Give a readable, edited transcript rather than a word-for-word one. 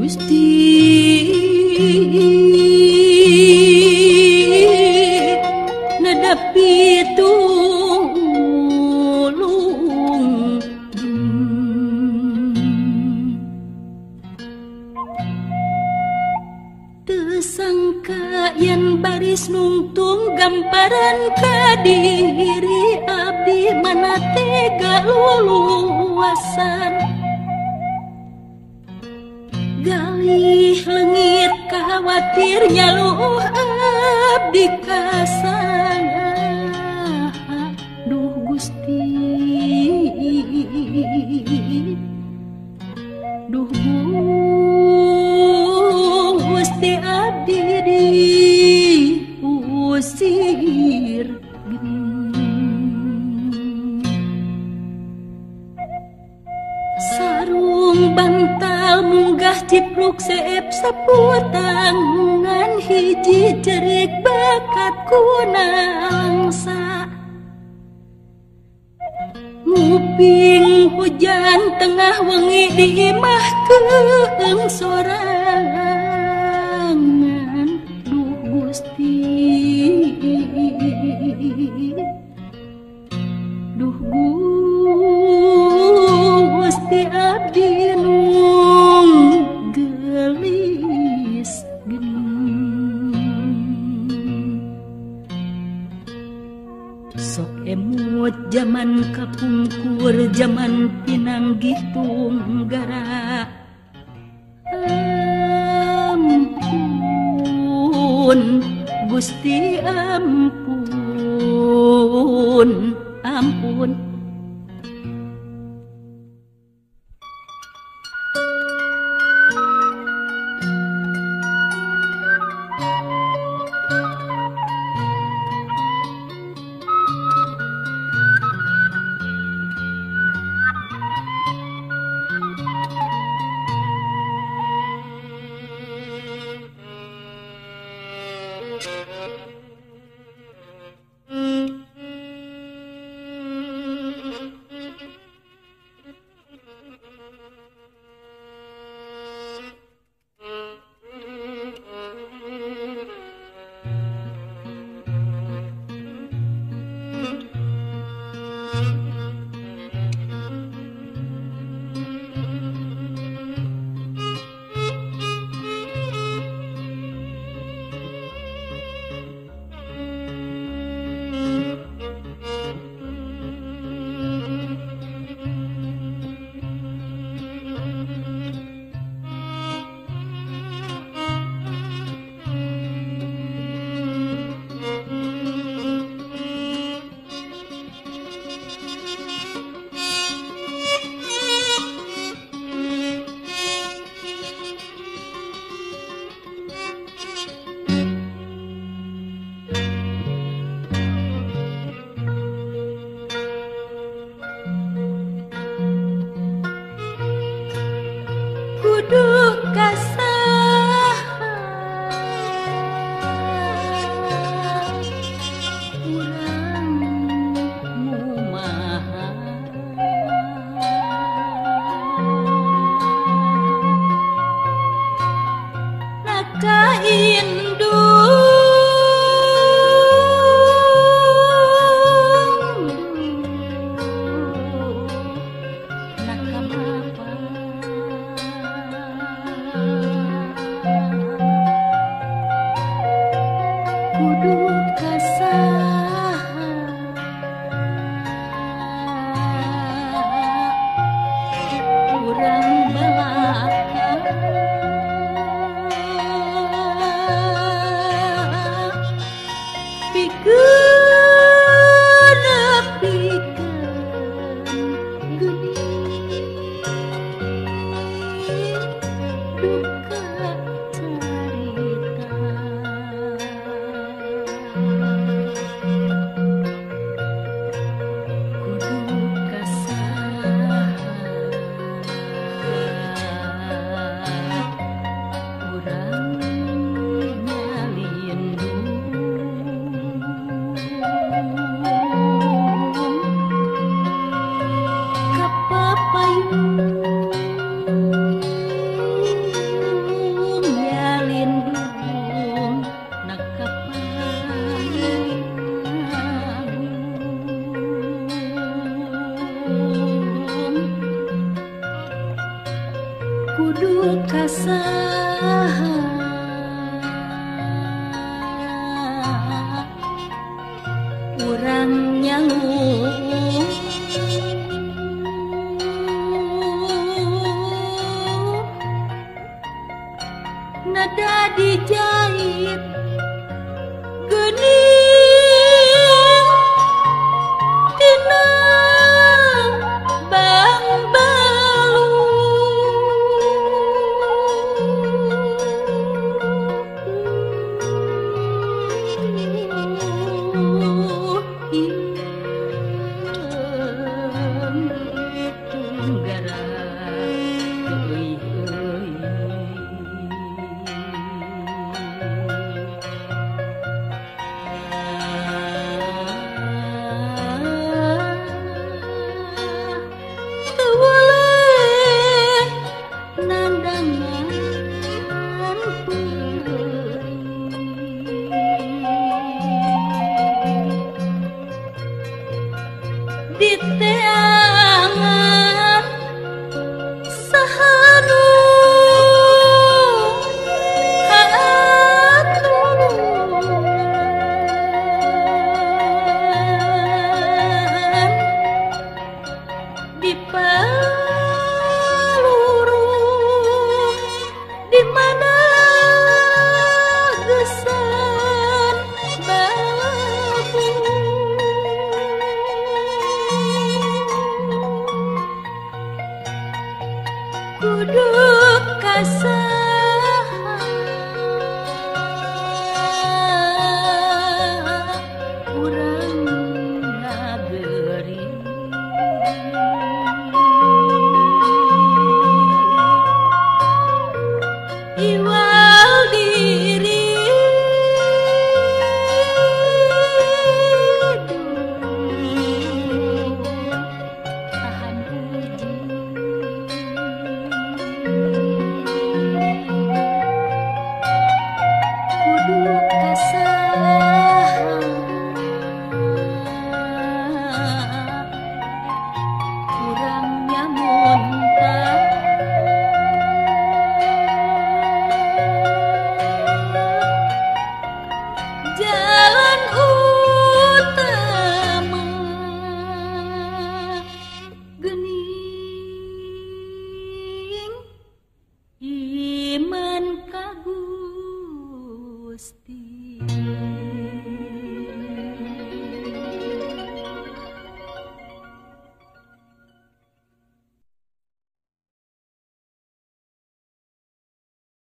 Gusti nedepi tulung. Teu sangka yen baris nungtung gamparan ka diri abdi mana tega luluasan. Galih leungit khawatir nyaluh abdi kasana. Duh Gusti, duh Gusti abdi diusir. Sarung bantal munggah cipruk seep sapu tangan hiji cerik bakat kunangsa. Nguping hujan tengah wengi di imah keung sorangan. Duh Gusti, duh Gusti abdi nung gelis geni. Sok emut jaman kapungkur jaman pinanggih tunggara. Ampun Gusti, ampun, ampun. Kasaha urang nyalu nada dijahit geuning tina bangbalu. Diteangan sahanu haaturan di paluru di mana gesan balabu. Kudu kasaha urang ngageri iwal diri tahan uji kudu kasaha urang nyamunta jalan utama geuning iman ka Gusti.